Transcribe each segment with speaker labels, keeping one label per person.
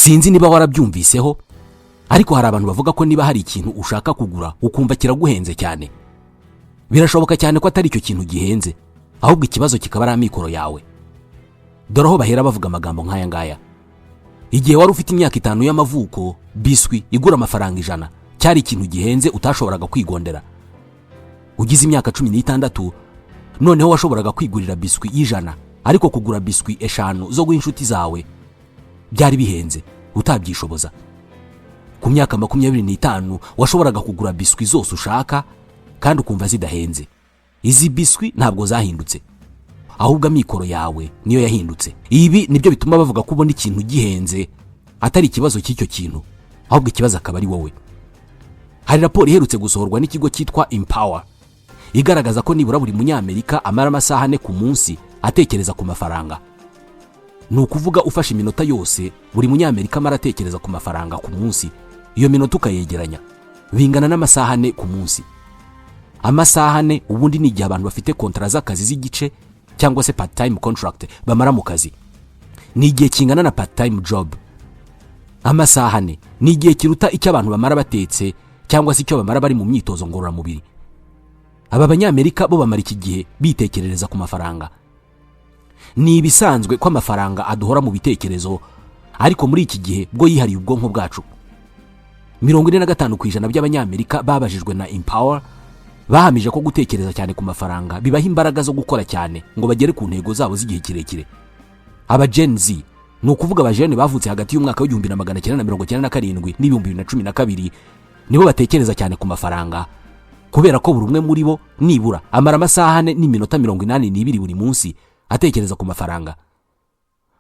Speaker 1: Sinzi niba warabyumviseho, ariko hari abantu bavuga ko niba hari ikintu ushaka kugura ukumva kiraguhenze cyane, birashoboka cyane ko atari icyo kintu gihenze, ahubwo ikibazo kikaba ari amikoro yawe. Dore aho bahera bavuga amagambo nk'aya ngaya: igihe wari ufite imyaka 5 y'amavuko, biswi igura amafaranga 100 cyari ikintu gihenze utashoboraga kwigondera. Ugize imyaka 16 noneho washoboraga kwigurira biswi y'100, ariko kugura biswi 5 zo guha inshuti zawe byari bihenze utabyishoboza. Ku myaka 25 washoboraga kugura biswi zose ushaka kandi ukumva zidahenze. Izi biswi ntabwo zahindutse, ahubwo amikoro yawe niyo yahindutse. Ibi nibyo bituma bavuga ko ubona ikintu gihenze atari ikibazo cy'icyo kintu, ahubwo ikibazo akaba ari wowe. Hari raporo iherutse gusohorwa n'ikigo cyitwa Empower igaragaza ko nibura buri munyamerika amara amasaha 4 ku munsi atekereza ku mafaranga. Ni ukuvuga ufashe iminota yose buri munyamerika amara atekereza ku mafaranga ku munsi, iyo minota ukayegeranya bingana n'amasaha 4 ku munsi. Amasaha 4 ubundi ni igihe abantu bafite kontara z'akazi z'igice cyangwa se part time contract bamara mu kazi. Ni igihe kingana na part time job. Amasaha 4 ni igihe kiruta icyo abantu bamara batetse cyangwa se icyo bamara bari mu myitozo ngororamubiri. Aba banyamerika bo bamara iki gihe bitekerereza ku mafaranga. Ni ibisanzwe ko amafaranga aduhora mu bitekerezo, ariko muri iki gihe bwo yihariye ubwonko bwacu. 45% by'abanyamerika babajijwe na Empower bahamije ko gutekereza cyane ku mafaranga bibaha imbaraga zo gukora cyane ngo bagere ku ntego zabo z'igihe kirekire. Aba Gen Z, ni ukuvuga abajene bavutse hagati y'umwaka w'1997 n'2012, nibo batekereza cyane ku mafaranga, kubera ko buri umwe muri bo nibura amara amasaha 4 n'iminota 82 buri munsi atekereza ku mafaranga.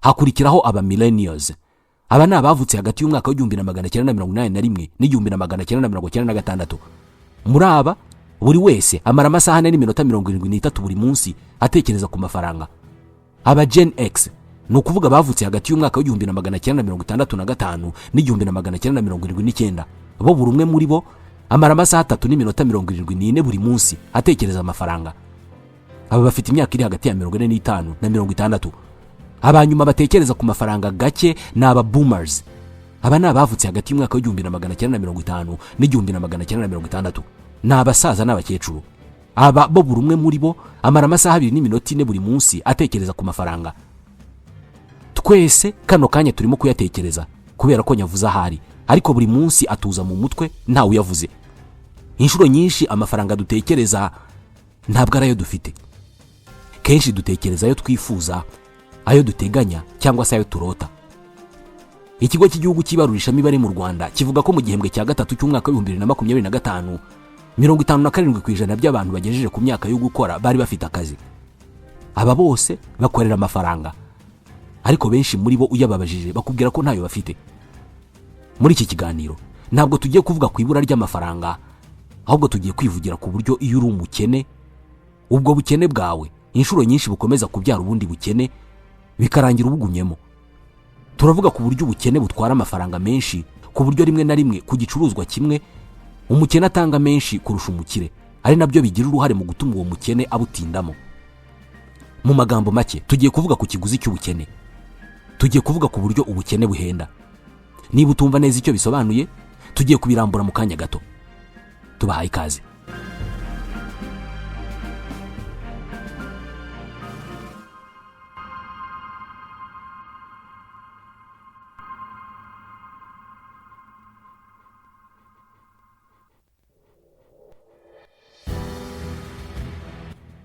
Speaker 1: Hakurikiraho aba millennials. Aba ni abavutse hagati y'umwaka w'1981 n'1996. Muri aba buri wese amara amasaha 4 n'iminota 73 buri munsi atekereza ku mafaranga. Aba Gen X, ni ukuvuga bavutse hagati y'umwaka w'1965 n'1979, bo buri umwe muri bo amara amasaha 3 n'iminota 74 buri munsi atekereza amafaranga. Aba bafite imyaka iri hagati ya 45 na 60. Abanyuma batekereza ku mafaranga gake ni aba boomers. Aba ni abavutse hagati y'umwaka w'1950 n'1960. Ni abasaza n'abakecuru. Aba bo buri umwe muri bo amara amasaha 2 n'iminota 4 buri munsi atekereza ku mafaranga. Twese kano kanya turimo kuyatekereza kubera ko nyavuze ahari, ariko buri munsi atuza mu mutwe ntawe uyavuze. Inshuro nyinshi amafaranga dutekereza ntabwo ari ayo dufite. Kenshi dutekereza ayo twifuza, ayo duteganya cyangwa se ayo turota. Ikigo cy'igihugu cy'ibarurishamibare mu Rwanda kivuga ko mu gihembwe cya 3 cy'umwaka w'2025, 57% by'abantu bagejeje ku myaka yo gukora bari bafite akazi. Aba bose bakorera amafaranga, ariko benshi muri bo uyababajije bakubwira ko ntayo bafite. Muri iki kiganiro ntabwo tugiye kuvuga ku ibura ry'amafaranga, ahubwo tugiye kwivugira ku buryo iyo uri umukene, ubwo bukene bwawe inshuro nyinshi bukomeza kubyara ubundi bukene bikarangira ubugumyemo. Turavuga ku buryo ubukene butwara amafaranga menshi, ku buryo rimwe na rimwe ku gicuruzwa kimwe umukene atanga menshi kurusha umukire, ari nabyo bigira uruhare mu gutuma uwo mukene abutindamo. Mu magambo make tugiye kuvuga ku kiguzi cy'ubukene. Tugiye kuvuga ku buryo ubukene buhenda. Niba utumva neza icyo bisobanuye, tugiye kubirambura mu kanya gato. Tubahaye ikaze.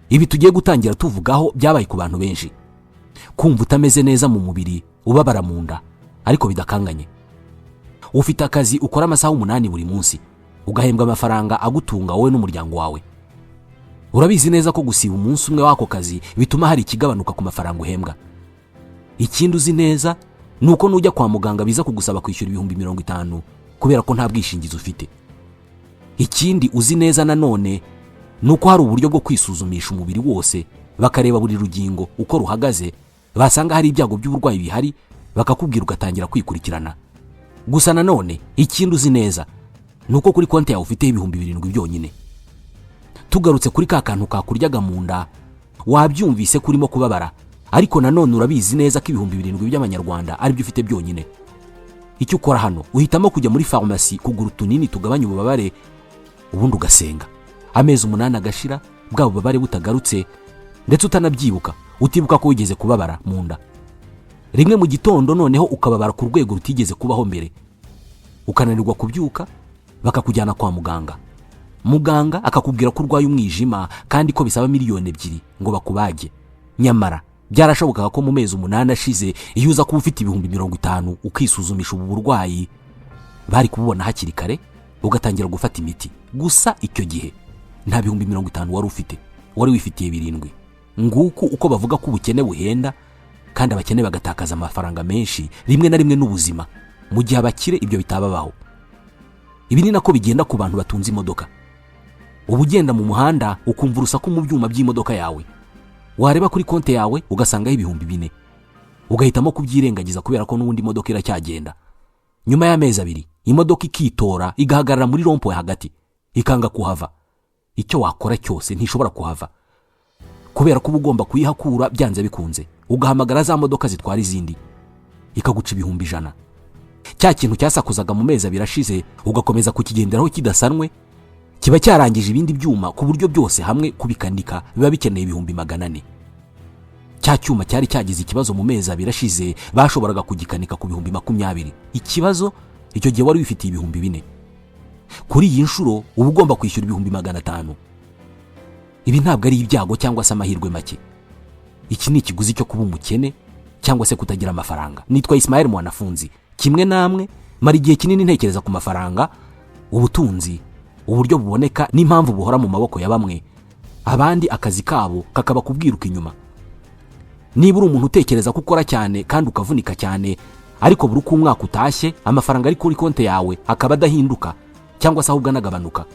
Speaker 1: Ibi tugiye gutangira tuvugaho byabaye ku bantu benshi. Kumva utameze neza mu mubiri, ubabara mu nda ariko bidakanganye. Ufite akazi ukora amasaha 8 buri munsi, ugahembwa amafaranga agutunga wowe n'umuryango wawe. Urabizi neza ko gusiba umunsi umwe w'ako kazi bituma hari ikigabanuka ku mafaranga uhembwa. Ikindi uzi neza ni uko nujya kwa muganga biza kugusaba kwishyura 50,000 kubera ko nta bwishingizi ufite. Ikindi uzi neza nanone ni uko hari uburyo bwo kwisuzumisha umubiri wose, bakareba buri rugingo uko ruhagaze, basanga hari ibyago by'uburwayi bihari bakakubwira ugatangira kwikurikirana. Gusa nanone ikindi uzi neza ni uko kuri konti yawe ufite 7,000 byonyine. Tugarutse kuri ka kantu kakuryaga mu nda, wabyumvise kurimo kubabara, ariko nanone urabizi neza ko 7,000 by'amanyarwanda aribyo ufite byonyine. Icyo ukora hano, uhitamo kujya muri farumasi kugura utunini tugabanya ububabare, ubundi ugasenga amezi 8 agashira bwa bubabare butagarutse, ndetse utanabyibuka, utibuka ko wigeze kubabara mu nda. Rimwe mu gitondo noneho ukababara ku rwego rutigeze kubaho mbere, ukananirwa kubyuka, bakakujyana kwa muganga. Muganga akakubwira ko urwaye umwijima kandi ko bisaba 2 miliyoni ngo bakubage. Nyamara byarashobokaga ko mu mezi 8 ashize, iyo uza kuba ufite 50,000 ukisuzumisha ubu burwayi, bari kububona hakiri kare ugatangira gufata imiti. Gusa icyo gihe nta 50,000 wari ufite, wari wifitiye 7. Nguku uko bavuga ko ubukene buhenda, kandi abakene bagatakaza amafaranga menshi, rimwe na rimwe n'ubuzima, mu gihe abakire ibyo bitababaho. Ibi ni nako bigenda ku bantu batunze imodoka. Uba ugenda mu muhanda ukumva urusaku mu byuma by'imodoka yawe, wareba kuri konti yawe ugasangaho 4000, ugahitamo kubyirengagiza kubera ko n'ubundi imodoka iracyagenda. Nyuma y'amezi 2 imodoka ikitora, igahagarara muri rond-point hagati, ikanga kuhava. Icyo wakora cyose ntishobora kuhava, kubera ko uba ugomba kuyihakura byanze bikunze, ugahamagara za modoka zitwara izindi, ikaguca 100,000. Cya kintu cyasakuzaga mu mezi 2 ashize, ugakomeza kukigenderaho kidasanwe, kiba cyarangije ibindi byuma, ku buryo byose hamwe kubikanika biba bikeneye 400,000. Cya cyuma cyari cyagize ikibazo mu mezi 2 ashize, bashoboraga kugikanika ku 20,000. Ikibazo, icyo gihe wari wifitiye 4000. Kuri iyi nshuro uba ugomba kwishyura 500,000. Ibi ntabwo ari ibyago cyangwa se amahirwe make. Iki ni ikiguzi cyo kuba umukene cyangwa se kutagira amafaranga. Nitwa Ismael Mwanafunzi. Kimwe namwe, mara igihe kinini ntekereza ku mafaranga, ubutunzi, uburyo buboneka n'impamvu buhora mu maboko ya bamwe, abandi akazi kabo kakaba kubwiruka inyuma. Niba uri umuntu utekereza ko ukora cyane kandi ukavunika cyane, ariko buri uko umwaka utashye amafaranga ari kuri konti yawe akaba adahinduka cyangwa se ahubwo anagabanuka,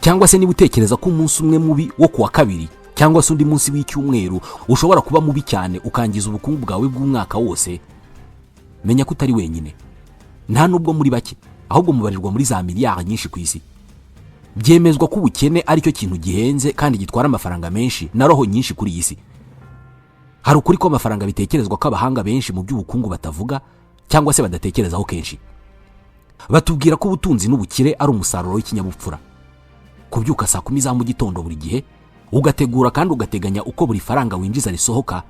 Speaker 1: cyangwa se niba utekereza ko umunsi umwe mubi wo kuwa kabiri cyangwa se undi munsi w'icyumweru ushobora kuba mubi cyane ukangiza ubukungu bwawe bw'umwaka wose, menya ko utari wenyine. Nta nubwo muri bake, ahubwo mubarirwa muri za miliyari nyinshi ku isi. Byemezwa ko ubukene ari cyo kintu gihenze kandi gitwara amafaranga menshi na roho nyinshi kuri iyi si. Hari ukuri ko amafaranga bitekerezwa ko abahanga benshi mu by'ubukungu batavuga cyangwa se badatekerezaho kenshi. Batubwira ko ubutunzi n'ubukire ari umusaruro w'ikinyabupfura, kubyuka saa 10 za mu gitondo buri gihe, ugategura kandi ugateganya uko buri faranga winjiza risohoka,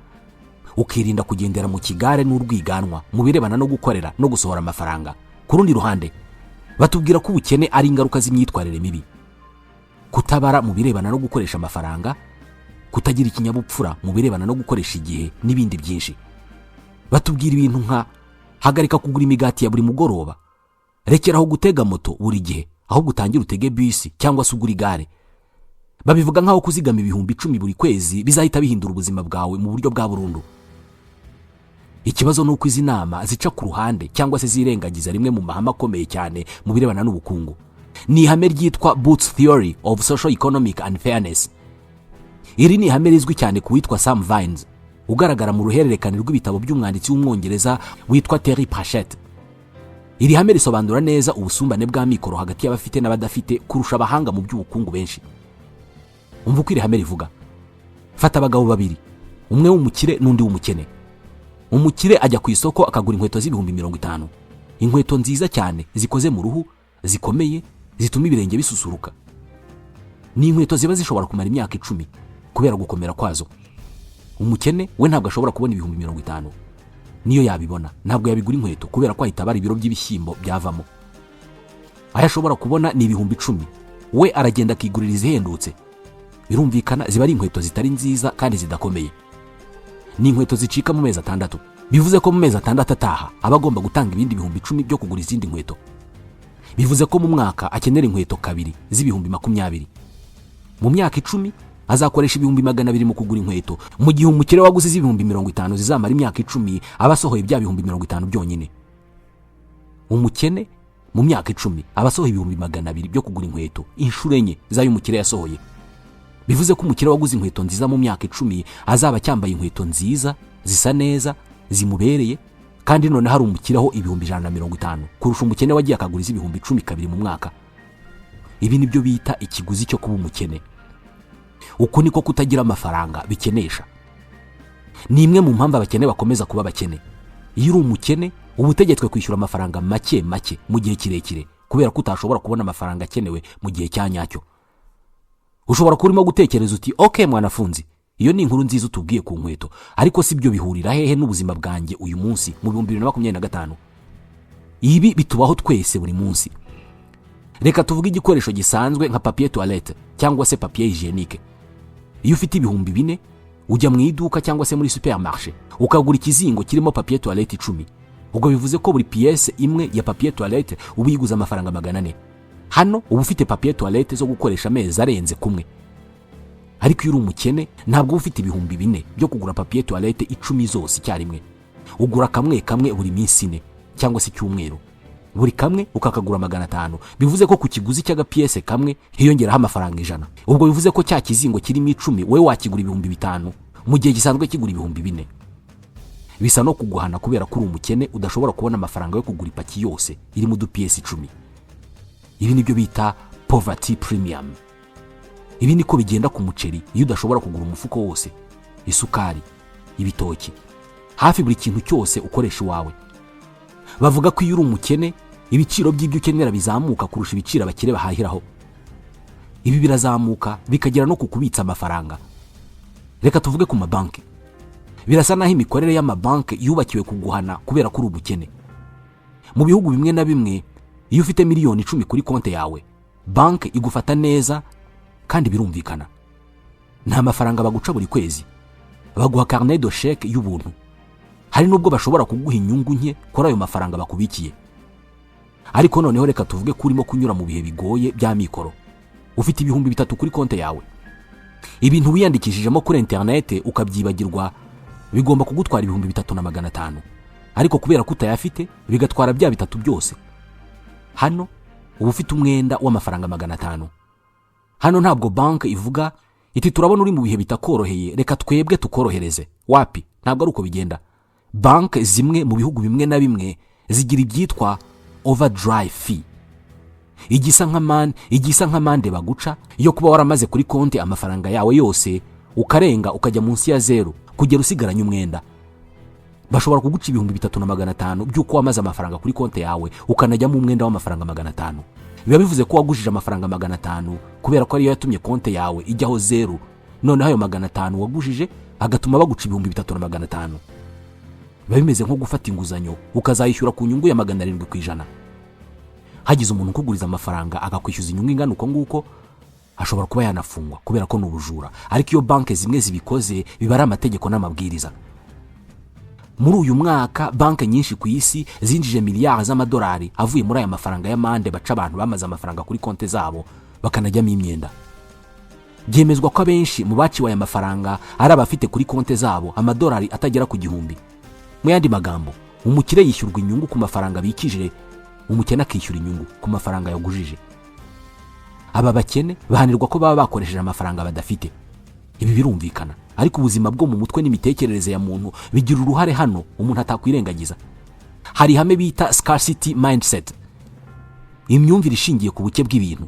Speaker 1: ukirinda kugendera mu kigare n'urwiganwa mu birebana no gukorera no gusohora amafaranga. Ku rundi ruhande, batubwira ko ubukene ari ingaruka z'imyitwarire mibi, kutabara mu birebana no gukoresha amafaranga, kutagira ikinyabupfura mu birebana no gukoresha igihe n'ibindi byinshi. Batubwira ibintu nka: hagarika kugura imigati ya buri mugoroba, rekeraho gutega moto buri gihe, ahubwo utangire utege bisi cyangwa se ugura igare. Babivuga nk'aho kuzigama 10,000 buri kwezi bizahita bihindura ubuzima bwawe mu buryo bwa burundu. Ikibazo ni uko izi nama zica ku ruhande cyangwa se zirengagiza rimwe mu mahame akomeye cyane mu birebana n'ubukungu. Ni ihame ryitwa Boots Theory of Social Economic Unfairness. Iri ni ihame rizwi cyane ku witwa Sam Vines, ugaragara mu ruhererekane rw'ibitabo by'umwanditsi w'Umwongereza witwa Terry Pratchett. Iri hame risobanura neza ubusumbane bw'amikoro hagati y'abafite n'abadafite kurusha abahanga mu by'ubukungu benshi. Umva uko iri hame rivuga: fata abagabo babiri, umwe w'umukire n'undi w'umukene. Umukire ajya ku isoko akagura inkweto z'50,000, inkweto nziza cyane zikoze mu ruhu, zikomeye, zituma ibirenge bisusuruka. Ni inkweto ziba zishobora kumara imyaka 10 kubera gukomera kwazo. Umukene we ntabwo ashobora kubona 50,000. Niyo yabibona, ntabwo yabigura inkweto, kubera ko ahita abara ibiro by'ibishyimbo byavamo. Ayo ashobora kubona ni 10,000. We aragenda akigurira izihendutse. Birumvikana, ziba ari inkweto zitari nziza kandi zidakomeye. Ni inkweto zicika mu mezi 6. Bivuze ko mu mezi 6 ataha aba agomba gutanga ibindi 10,000 byo kugura izindi nkweto. Bivuze ko mu mwaka akenera inkweto kabiri z'20,000. Mu myaka 10 azakoresha 200,000 mu kugura inkweto, mu gihe umukire waguze iz'50,000 zizamara imyaka 10 aba asohoye bya 50,000 byonyine. Umukene mu myaka 10 aba asohoye 200,000 byo kugura inkweto, inshuro enye z'ayo umukire yasohoye. Bivuze ko umukire waguze inkweto nziza, mu myaka 10 azaba acyambaye inkweto nziza, zisa neza, zimubereye, kandi none hari umukireho 150,000 kurusha umukene wagiye akagura iz'10,000 kabiri mu mwaka. Ibi nibyo bita ikiguzi cyo kuba umukene. Uku niko kutagira amafaranga bikenesha. Ni imwe mu mpamvu abakene bakomeza kuba abakene. Iyo uri umukene, Uba utegetswe kwishyura amafaranga make make mu gihe kirekire, kubera ko utashobora kubona amafaranga akenewe mu gihe cya nyacyo. Ushobora kuba urimo gutekereza uti: "OK mwanafunzi, iyo ni inkuru nziza utubwiye ku nkweto, ariko si byo, bihurira hehe n'ubuzima bwanjye uyu munsi mu 2025?" Ibi bitubaho twese buri munsi. Reka tuvuge igikoresho gisanzwe nka papier toilette cyangwa se papier hygiénique. Iyo ufite 4000, ujya mu iduka cyangwa se muri supermarché, ukagura ikizingo kirimo papier toilette 10. Ubwo bivuze ko buri pièce imwe ya papier toilette uba uyiguze amafaranga 400. Hano uba ufite papier toilette zo gukoresha amezi arenze kumwe. Ariko iyo uri umukene, ntabwo uba ufite 4000 byo kugura papier toilette 10 zose icyarimwe. Ugura kamwe kamwe buri minsi 4 cyangwa se icyumweru, buri kamwe ukakagura 500. Bivuze ko ku kiguzi cy'agapiyese kamwe hiyongeraho amafaranga 100. Ubwo bivuze ko cya kizingo kirimo 10 wowe wakigura 5000 mu gihe gisanzwe kigura 4000. Bisa no kuguhana kubera ko uri umukene, udashobora kubona amafaranga yo kugura ipaki yose irimo udupiyesi 10. Ibi nibyo bita poverty premium. Ibi niko bigenda ku muceri iyo udashobora kugura umufuko wose, isukari, ibitoki, hafi buri kintu cyose ukoresha iwawe. Bavuga ko iyo uri umukene, ibiciro by'ibyo ukenera bizamuka kurusha ibiciro abakire bahahiraho. Ibi birazamuka bikagera no ku kubitsa amafaranga. Reka tuvuge ku mabanki. Birasa n'aho imikorere y'amabanki yubakiwe kuguhana kubera ko uri umukene. Mu bihugu bimwe na bimwe, iyo ufite miliyoni 10 kuri konti yawe, banki igufata neza, kandi birumvikana. Nta mafaranga baguca buri kwezi, baguha carnet de chèque y'ubuntu. Hari n'ubwo bashobora kuguha inyungu nke kuri ayo mafaranga bakubikiye. Ariko noneho reka tuvuge ko urimo kunyura mu bihe bigoye bya mikoro. Ufite 3000 kuri konti yawe. Ibintu wiyandikishijemo kuri interinete ukabyibagirwa bigomba kugutwara 3500, ariko kubera ko utayafite, bigatwara bya bitatu byose. Hano uba ufite umwenda w'amafaranga 500. Hano ntabwo banki ivuga iti: "Turabona uri mu bihe bitakoroheye, reka twebwe tukorohereze." Wapi, ntabwo ari uko bigenda. Banki zimwe mu bihugu bimwe na bimwe zigira ibyitwa overdrive fee, igisa nk'amande baguca yo kuba waramaze kuri konti amafaranga yawe yose, ukarenga ukajya munsi ya zeru kugera usigaranye umwenda. Bashobora kuguca 3500 by'uko wamaze amafaranga kuri konti yawe, ukanajyamo umwenda w'amafaranga 500. Biba bivuze ko wagujije amafaranga 500 kubera ko ariyo yatumye konti yawe ijyaho zeru. Noneho ayo 500 wagujije agatuma baguca 3500. Biba bimeze nko gufata inguzanyo ukazayishyura ku nyungu ya 700%. Hagize umuntu ukuguriza amafaranga akakwishyuza inyungu ingana uko nguko, ashobora kuba yanafungwa kubera ko ni ubujura. Ariko iyo banki zimwe zibikoze, biba ari amategeko n'amabwiriza. Muri uyu mwaka, banki nyinshi ku isi zinjije miliyari z'amadolari avuye muri aya mafaranga y'amande baca abantu bamaze amafaranga kuri konti zabo bakanajyamo imyenda. Byemezwa ko abenshi mu baciwe aya mafaranga ari abafite kuri konti zabo amadolari atagera ku 1000. Mu yandi magambo, umukire yishyurwa inyungu ku mafaranga abikije, umukene akishyura inyungu ku mafaranga yagujije. Aba bakene bahanirwa ko baba bakoresheje amafaranga badafite. Ibi birumvikana, ariko ubuzima bwo mu mutwe n'imitekerereze ya muntu bigira uruhare hano umuntu atakwirengagiza. Hari ihame bita scarcity mindset, imyumvire ishingiye ku buke bw'ibintu.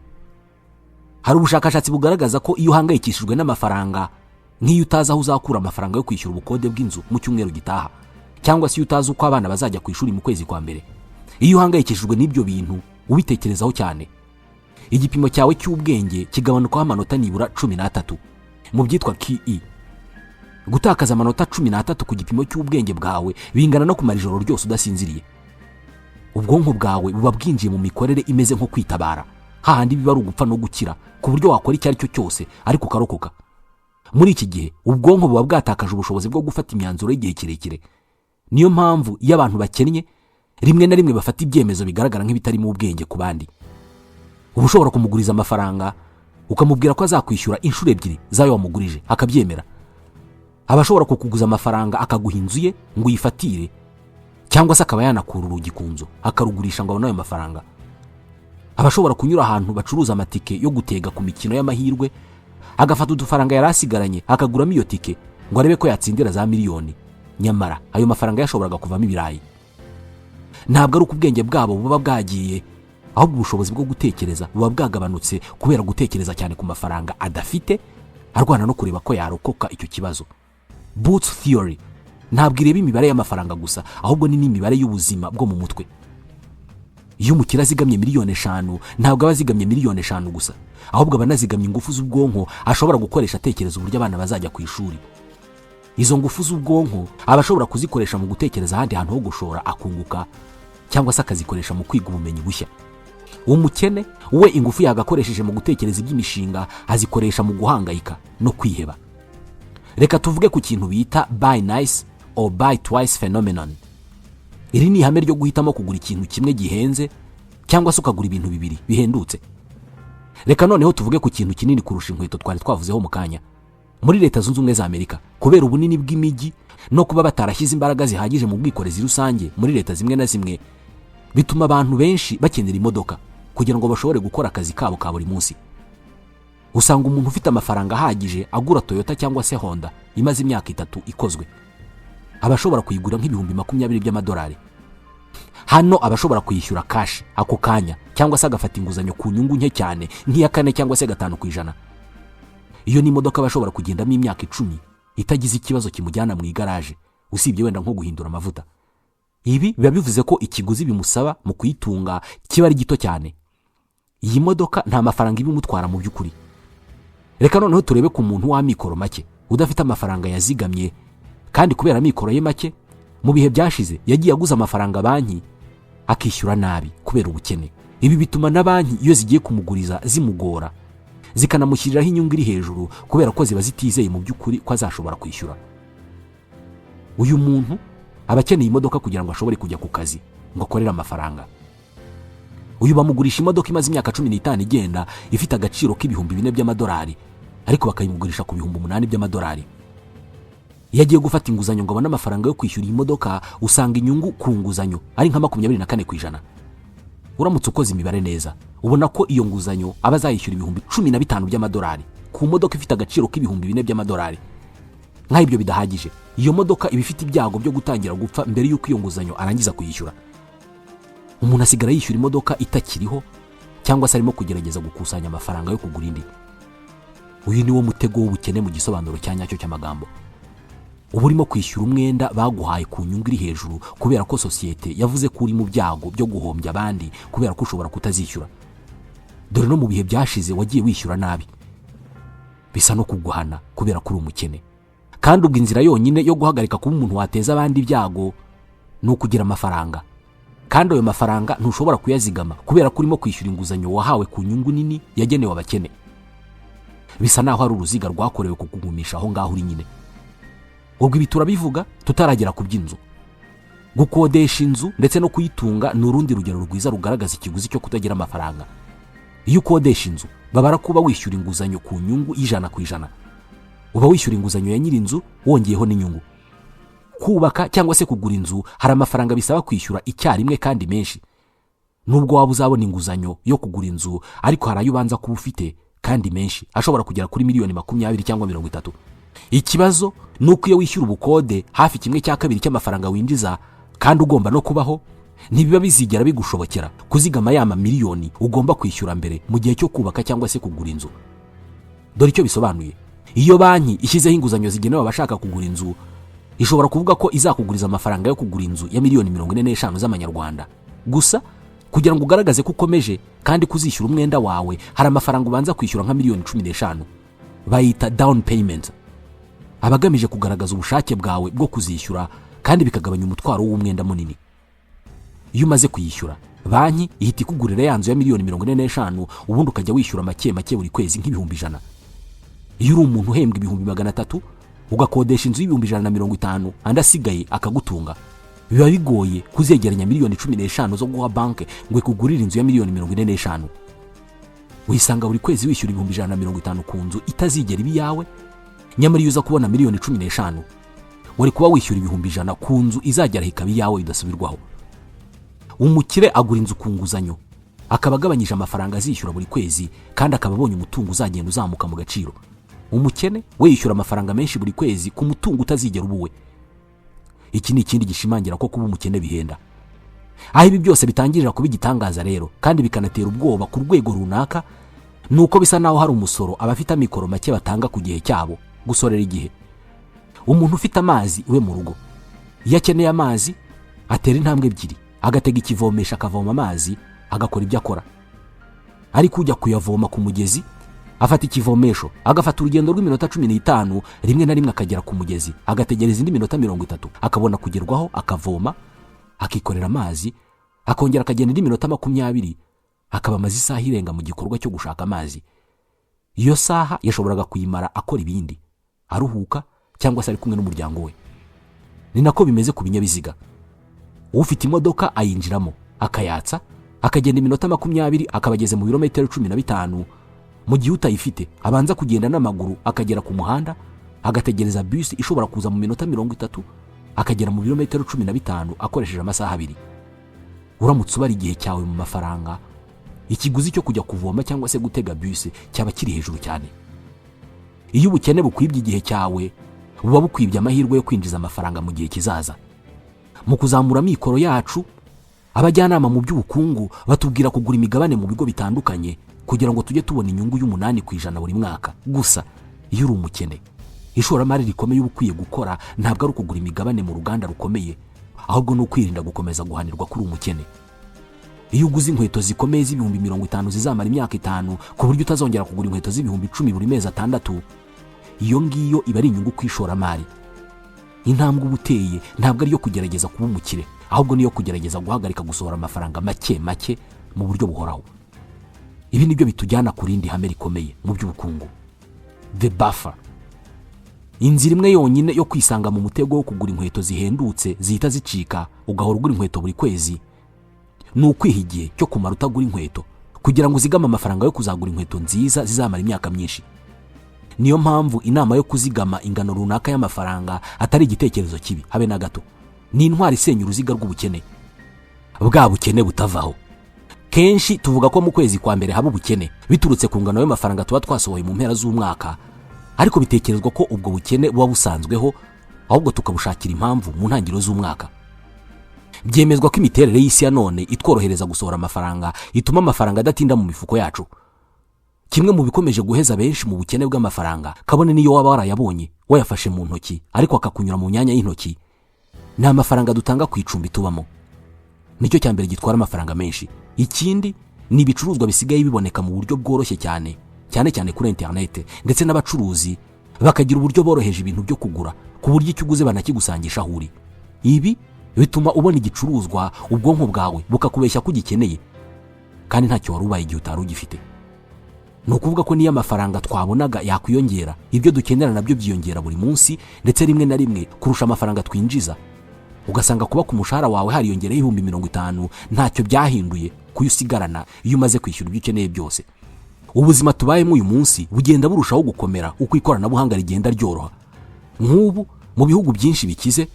Speaker 1: Hari ubushakashatsi bugaragaza ko iyo uhangayikishijwe n'amafaranga, nk'iyo utazi aho uzakura amafaranga yo kwishyura ubukode bw'inzu mu cyumweru gitaha, cyangwa se iyo utazi uko abana bazajya ku ishuri mu kwezi kwa mbere, iyo uhangayikishijwe n'ibyo bintu, ubitekerezaho cyane, igipimo cyawe cy'ubwenge kigabanukaho amanota nibura 13 mu byitwa QI. Gutakaza amanota 13 ku gipimo cy'ubwenge bwawe bingana no kumara ijoro ryose udasinziriye. Ubwonko bwawe buba bwinjiye mu mikorere imeze nko kwitabara, hahandi biba ari ugupfa no gukira, ku buryo wakora icyo ari cyo cyose ariko ukarokoka. Muri iki gihe, ubwonko buba bwatakaje ubushobozi bwo gufata imyanzuro y'igihe kirekire. Niyo mpamvu iyo abantu bakennye, rimwe na rimwe bafata ibyemezo bigaragara nk'ibitarimo ubwenge ku bandi. Uba ushobora kumuguriza amafaranga, ukamubwira ko azakwishyura inshuro ebyiri z'ayo wamugurije, akabyemera. Aba ashobora kukuguza amafaranga, akaguha inzu ye ngo uyifatire, cyangwa se akaba yanakura urugi ku nzu akarugurisha ngo abone ayo mafaranga. Aba ashobora kunyura ahantu bacuruza amatike yo gutega ku mikino y'amahirwe, agafata udufaranga yari asigaranye akaguramo iyo tike ngo arebe ko yatsindira za miliyoni, nyamara ayo mafaranga yashoboraga kuvamo ibirayi. Ntabwo ari uko ubwenge bwabo buba bwagiye, ahubwo ubushobozi bwo gutekereza buba bwagabanutse kubera gutekereza cyane ku mafaranga adafite, arwana no kureba ko yarokoka icyo kibazo. Boots theory. Ntabwo ireba imibare y'amafaranga gusa, ahubwo ni n'imibare y'ubuzima bwo mu mutwe. Iyo umukire azigamye miliyoni 5, ntabwo aba azigamye miliyoni 5 gusa, ahubwo aba anazigamye ingufu z'ubwonko ashobora gukoresha atekereza uburyo abana bazajya ku ishuri. Izo ngufu z'ubwonko aba ashobora kuzikoresha mu gutekereza ahandi hantu ho gushora akunguka, cyangwa se akazikoresha mu kwiga ubumenyi bushya. Umukene we, ingufu yagakoresheje mu gutekereza iby'imishinga azikoresha mu guhangayika no kwiheba. Reka tuvuge ku kintu bita "buy nice or buy twice phenomenon". Iri ni ihame ryo guhitamo kugura ikintu kimwe gihenze cyangwa se ukagura ibintu bibiri bihendutse. Reka noneho tuvuge ku kintu kinini kurusha inkweto twari twavuzeho mu kanya. Muri Leta Zunze Ubumwe za Amerika, kubera ubunini bw'imijyi no kuba batarashyize imbaraga zihagije mu bwikorezi rusange muri leta zimwe na zimwe, bituma abantu benshi bakenera imodoka kugira ngo bashobore gukora akazi kabo ka buri munsi. Usanga umuntu ufite amafaranga ahagije agura Toyota cyangwa se Honda imaze imyaka 3 ikozwe. Aba ashobora kuyigura nk'20,000 by'amadolari. Hano aba ashobora kuyishyura cash ako kanya, cyangwa se agafata inguzanyo ku nyungu nke cyane nk'iya 4 cyangwa se 5%. Iyo ni imodoka aba ashobora kugendamo imyaka 10 itagize ikibazo kimujyana mu igaraje, usibye wenda nko guhindura amavuta. Ibi biba bivuze ko ikiguzi bimusaba mu kuyitunga kiba ari gito cyane. Iyi modoka nta mafaranga iba imutwara mu by'ukuri. Reka noneho turebe ku muntu w'amikoro make udafite amafaranga yazigamye, kandi kubera amikoro ye make, mu bihe byashize yagiye aguza amafaranga banki akishyura nabi kubera ubukene. Ibi bituma na banki iyo zigiye kumuguriza zimugora, zikanamushyiriraho inyungu iri hejuru, kubera ko ziba zitizeye mu by'ukuri ko azashobora kwishyura. Uyu muntu aba akeneye imodoka kugira ngo ashobore kujya ku kazi ngo akorere amafaranga. Uyu bamugurisha imodoka imaze imyaka 15 igenda, ifite agaciro k'4,000 by'amadolari, ariko bakayimugurisha ku 8,000 by'amadolari. Iyo agiye gufata inguzanyo ngo abone amafaranga yo kwishyura iyi modoka, usanga inyungu ku nguzanyo ari nka 24%. Uramutse ukoze imibare neza, ubona ko iyo nguzanyo aba azayishyura 15,000 by'amadolari ku modoka ifite agaciro k'4,000 by'amadolari. Nk'aho ibyo bidahagije, iyo modoka iba ifite ibyago byo gutangira gupfa mbere y'uko iyo nguzanyo arangiza kuyishyura. Umuntu asigara yishyura imodoka itakiriho, cyangwa se arimo kugerageza gukusanya amafaranga yo kugura indi. Uyu ni wo mutego w'ubukene mu gisobanuro cya nyacyo cy'amagambo. Uba urimo kwishyura umwenda baguhaye ku nyungu iri hejuru, kubera ko sosiyete yavuze ko uri mu byago byo guhombya abandi kubera ko ushobora kutazishyura, dore no mu bihe byashize wagiye wishyura nabi. Bisa no kuguhana kubera ko uri umukene. Kandi ubwo inzira yonyine yo guhagarika kuba umuntu wateza abandi ibyago ni ukugira amafaranga, kandi ayo mafaranga ntushobora kuyazigama kubera ko urimo kwishyura inguzanyo wahawe ku nyungu nini yagenewe abakene. Bisa naho ari uruziga rwakorewe kukugumisha aho ngaho uri nyine. Ubwo ibi turabivuga tutaragera ku by'inzu. Gukodesha inzu ndetse no kuyitunga ni urundi rugero rwiza rugaragaza ikiguzi cyo kutagira amafaranga. Iyo ukodesha inzu, babara kuba wishyura inguzanyo ku nyungu y'100%. Uba wishyura inguzanyo ya nyir'inzu wongeyeho n'inyungu. Kubaka cyangwa se kugura inzu, hari amafaranga bisaba kwishyura icyarimwe kandi menshi. Nubwo waba uzabona inguzanyo yo kugura inzu, ariko hari ayo ubanza kuba ufite kandi menshi, ashobora kugera kuri miliyoni 20 cyangwa 30. Ikibazo ni uko iyo wishyura ubukode hafi 1/2 cy'amafaranga winjiza, kandi ugomba no kubaho, ntibiba bizigera bigushobokera kuzigama ya mamiliyoni ugomba kwishyura mbere mu gihe cyo kubaka cyangwa se kugura inzu. Dore icyo bisobanuye: iyo banki ishyizeho inguzanyo zigenewe abashaka kugura inzu, ishobora kuvuga ko izakuguriza amafaranga yo kugura inzu ya miliyoni 45 z'amanyarwanda. Gusa kugira ngo ugaragaze ko ukomeje kandi kuzishyura umwenda wawe, hari amafaranga ubanza kwishyura nka miliyoni 15, bayita down payment. Aba agamije kugaragaza ubushake bwawe bwo kuzishyura, kandi bikagabanya umutwaro w'umwenda munini. Iyo umaze kuyishyura, banki ihita ikugurira ya nzu ya miliyoni 45, ubundi ukajya wishyura make make buri kwezi nk'100,000. Iyo uri umuntu uhembwa 300,000, ugakodesha inzu y'150,000, andi asigaye akagutunga, biba bigoye kuzegeranya miliyoni 15 zo guha banki ngo ikugurire inzu ya miliyoni 45. Wisanga buri kwezi wishyura 150,000 ku nzu itazigera iba iyawe. Nyamara iyo uza kubona miliyoni 15, wari kuba wishyura 100,000 ku nzu izagera ikaba iyawe bidasubirwaho. Umukire agura inzu ku nguzanyo, akaba agabanyije amafaranga azishyura buri kwezi, kandi akaba abonye umutungo uzagenda uzamuka mu gaciro. Umukene we yishyura amafaranga menshi buri kwezi ku mutungo utazigera uba uwe. Iki ni ikindi gishimangira ko kuba umukene bihenda. Aho ibi byose bitangirira kuba igitangaza rero, kandi bikanatera ubwoba ku rwego runaka, ni uko bisa naho hari umusoro abafite amikoro make batanga ku gihe cyabo: gusorera igihe. Umuntu ufite amazi iwe mu rugo Iyo akeneye amazi, atera intambwe ebyiri, agatega ikivomesha, akavoma amazi, agakora ibyo akora. Ariko ujya kuyavoma ku mugezi afata ikivomesho, agafata urugendo rw'iminota 15, rimwe na rimwe akagera ku mugezi agategereza indi minota 30, akabona kugerwaho, akavoma, akikorera amazi, akongera akagenda indi minota 20, akaba amaze isaha irenga mu gikorwa cyo gushaka amazi. Iyo saha yashoboraga kuyimara akora ibindi, aruhuka cyangwa se ari kumwe n'umuryango we. Ni nako bimeze ku binyabiziga. Ufite imodoka ayinjiramo, akayatsa, akagenda iminota 20, akaba ageze mu birometero 15, mu gihe utayifite abanza kugenda n'amaguru akagera ku muhanda, agategereza bisi ishobora kuza mu minota 30, akagera mu birometero 15 akoresheje amasaha 2. Uramutse ubara igihe cyawe mu mafaranga, ikiguzi cyo kujya kuvoma cyangwa se gutega bisi cyaba kiri hejuru cyane. Iyo ubukene bukwibye igihe cyawe, buba bukwibye amahirwe yo kwinjiza amafaranga mu gihe kizaza. Mu kuzamura amikoro yacu, abajyanama mu by'ubukungu batubwira kugura imigabane mu bigo bitandukanye kugira ngo tujye tubona inyungu y'8% buri mwaka. Gusa iyo uri umukene, ishoramari rikomeye uba ukwiye gukora ntabwo ari ukugura imigabane mu ruganda rukomeye, ahubwo ni ukwirinda gukomeza guhanirwa kuri umukene. Iyo uguze inkweto zikomeye z'ibihumbi 50 zizamara imyaka 5, ku buryo utazongera kugura inkweto z'ibihumbi 10 buri mezi 6, iyo ngiyo iba ari inyungu ku ishoramari. Intambwe uba uteye ntabwo ari iyo kugerageza kuba umukire, ahubwo niyo kugerageza guhagarika gusohora amafaranga make make mu buryo buhoraho. Ibi nibyo bitujyana ku rindi hame rikomeye mu by'ubukungu, the buffer. Inzira imwe yonyine yo kwisanga mu mutego wo kugura inkweto zihendutse zihita zicika, ugahora ugura inkweto buri kwezi, ni ukwiha igihe cyo kumara utagura inkweto kugira ngo uzigame amafaranga yo kuzagura inkweto nziza zizamara imyaka myinshi. Niyo mpamvu inama yo kuzigama ingano runaka y'amafaranga atari igitekerezo kibi habe na gato. Ni intwari isenya uruziga rw'ubukene, bwa bukene butavaho. Kenshi tuvuga ko mu kwezi kwa mbere haba ubukene biturutse ku ngano y'amafaranga tuba twasohoye mu mpera z'umwaka, ariko bitekerezwa ko ubwo bukene buba busanzweho, ahubwo tukabushakira impamvu mu ntangiriro z'umwaka. Byemezwa ko imiterere y'isi ya none itworohereza gusohora amafaranga, ituma amafaranga adatinda mu mifuko yacu. Kimwe mu bikomeje guheza benshi mu bukene bw'amafaranga, kabone n'iyo waba warayabonye wayafashe mu ntoki ariko akakunyura mu myanya y'intoki, ni amafaranga dutanga ku icumbi tubamo. Nicyo cya mbere gitwara amafaranga menshi. Ikindi ni ibicuruzwa bisigaye biboneka mu buryo bworoshye cyane, cyane cyane kuri interinete, ndetse n'abacuruzi bakagira uburyo boroheje ibintu byo kugura, ku buryo icyo uguze banakigusangisha aho uri. Ibi bituma ubona igicuruzwa, ubwonko bwawe bukakubeshya ko ugikeneye kandi ntacyo wari ubaye igihe utari ugifite. Ni ukuvuga ko niyo amafaranga twabonaga yakwiyongera, ibyo dukenera nabyo byiyongera buri munsi, ndetse rimwe na rimwe kurusha amafaranga twinjiza. Ugasanga kuba ku mushahara wawe hariyongereho 50,000 ntacyo byahinduye kuyo usigarana iyo umaze kwishyura ibyo ukeneye byose. Ubuzima tubayemo uyu munsi bugenda burushaho gukomera uko ikoranabuhanga rigenda ryoroha. Nk'ubu mu bihugu byinshi bikize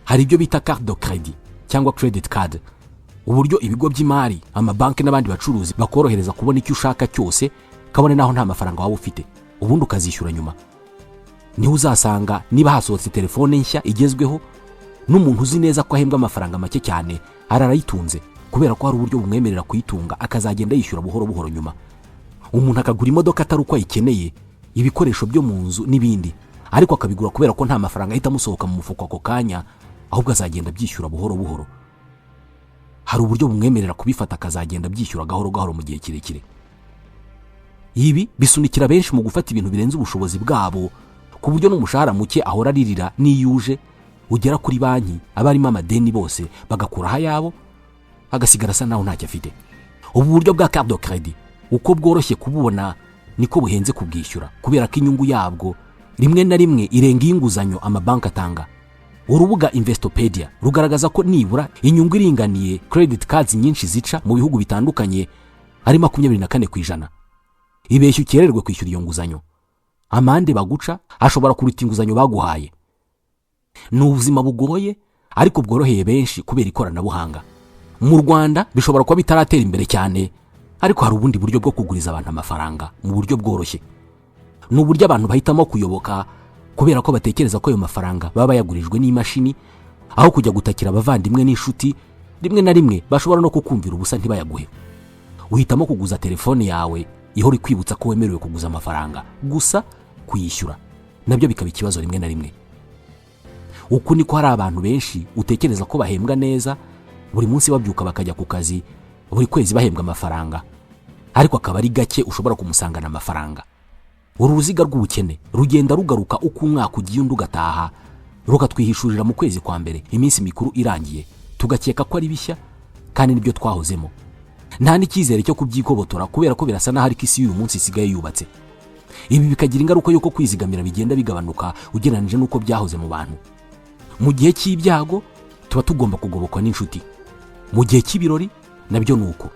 Speaker 1: hari ibyo bita carte de crédit cyangwa credit card, uburyo ibigo by'imari, amabanki n'abandi bacuruzi bakorohereza kubona icyo ushaka cyose, kabone naho nta mafaranga waba ufite, ubundi ukazishyura nyuma. Niho uzasanga niba hasohotse telefone nshya igezweho, n'umuntu uzi neza ko ahembwa amafaranga make cyane ararayitunze, kubera ko hari uburyo bumwemerera kuyitunga, akazagenda yishyura buhoro buhoro nyuma. Umuntu akagura imodoka atari uko ayikeneye, ibikoresho byo mu nzu n'ibindi, ariko akabigura kubera ko nta mafaranga ahita amusohoka mu mufuko ako kanya, ahubwo azagenda abyishyura buhoro buhoro. Hari uburyo bumwemerera kubifata, akazagenda abyishyura gahoro gahoro mu gihe kirekire. Ibi bisunikira benshi mu gufata ibintu birenze ubushobozi bwabo, ku buryo n'umushahara muke ahora aririra n'iyo uje ugera kuri banki abarimo amadeni bose bagakuraho ayabo, agasigara asa naho ntacyo afite. Ubu buryo bwa carte de crédit, uko bworoshye kububona niko buhenze kubwishyura, kubera ko inyungu yabwo rimwe na rimwe irenga iy'inguzanyo amabanki atanga. Urubuga Investopedia rugaragaza ko nibura inyungu iringaniye credit cards nyinshi zica mu bihugu bitandukanye ari 24%. Ibeshya ukererwe kwishyura iyo nguzanyo, amande baguca ashobora kuruta inguzanyo baguhaye. Ni ubuzima bugoye ariko bworoheye benshi kubera ikoranabuhanga. Mu Rwanda bishobora kuba bitaratera imbere cyane, ariko hari ubundi buryo bwo kuguriza abantu amafaranga mu buryo bworoshye. Ni uburyo abantu bahitamo kuyoboka kubera ko batekereza ko ayo mafaranga baba bayagurijwe n'imashini, aho kujya gutakira abavandimwe n'inshuti, rimwe na rimwe bashobora no kukumvira ubusa ntibayaguhe. Uhitamo kuguza telefone yawe ihora ikwibutsa ko wemerewe kuguza amafaranga, gusa kuyishyura nabyo bikaba ikibazo rimwe na rimwe. Uku niko hari abantu benshi utekereza ko bahembwa neza, buri munsi babyuka bakajya ku kazi, buri kwezi bahembwa amafaranga, ariko akaba ari gake ushobora kumusangana amafaranga. Uru ruziga rw'ubukene rugenda rugaruka uko umwaka ugiye undi ugataha, rukatwihishurira mu kwezi kwa mbere iminsi mikuru irangiye, tugakeka ko ari bishya kandi nibyo twahozemo. Nta n'icyizere cyo kubyigobotora kubera ko birasa n'aho ariko isi y'uyu munsi isigaye yubatse. Ibi bikagira ingaruka y'uko kwizigamira bigenda bigabanuka ugereranyije n'uko byahoze mu bantu. Mu gihe cy'ibyago tuba tugomba kugobokwa n'inshuti, mu gihe cy'ibirori nabyo ni uko,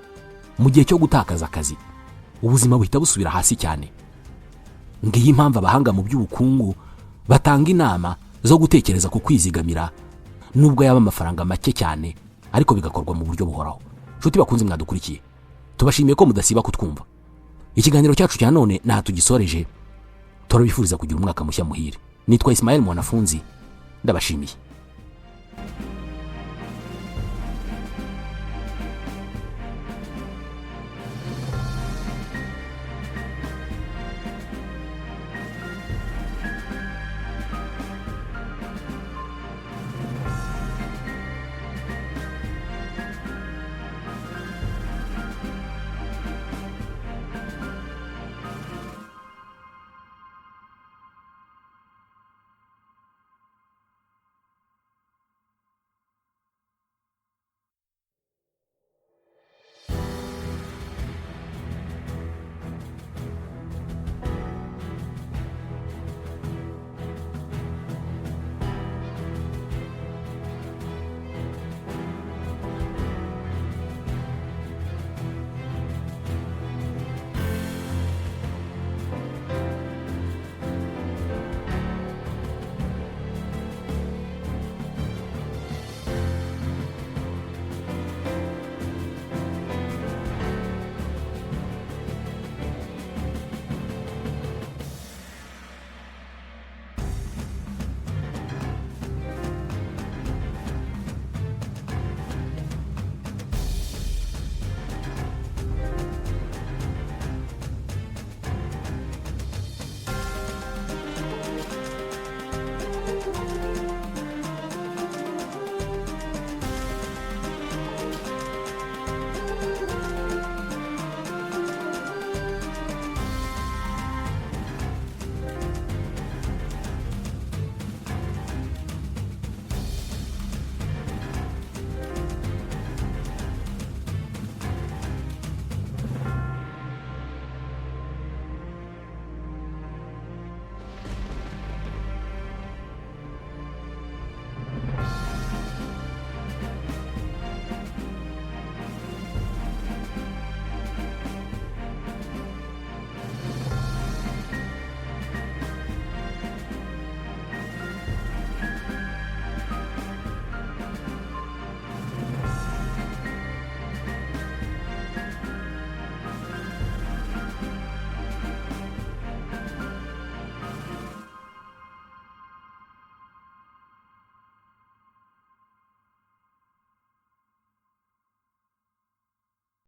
Speaker 1: mu gihe cyo gutakaza akazi ubuzima buhita busubira hasi cyane. Ngiyi impamvu abahanga mu by'ubukungu batanga inama zo gutekereza ku kwizigamira, nubwo yaba amafaranga make cyane, ariko bigakorwa mu buryo buhoraho. Nshuti bakunze mwadukurikiye, tubashimiye ko mudasiba kutwumva. Ikiganiro cyacu cya none ntaha tugisoreje, turabifuriza kugira umwaka mushya muhire. Nitwa Ismael Mwanafunzi, ndabashimiye.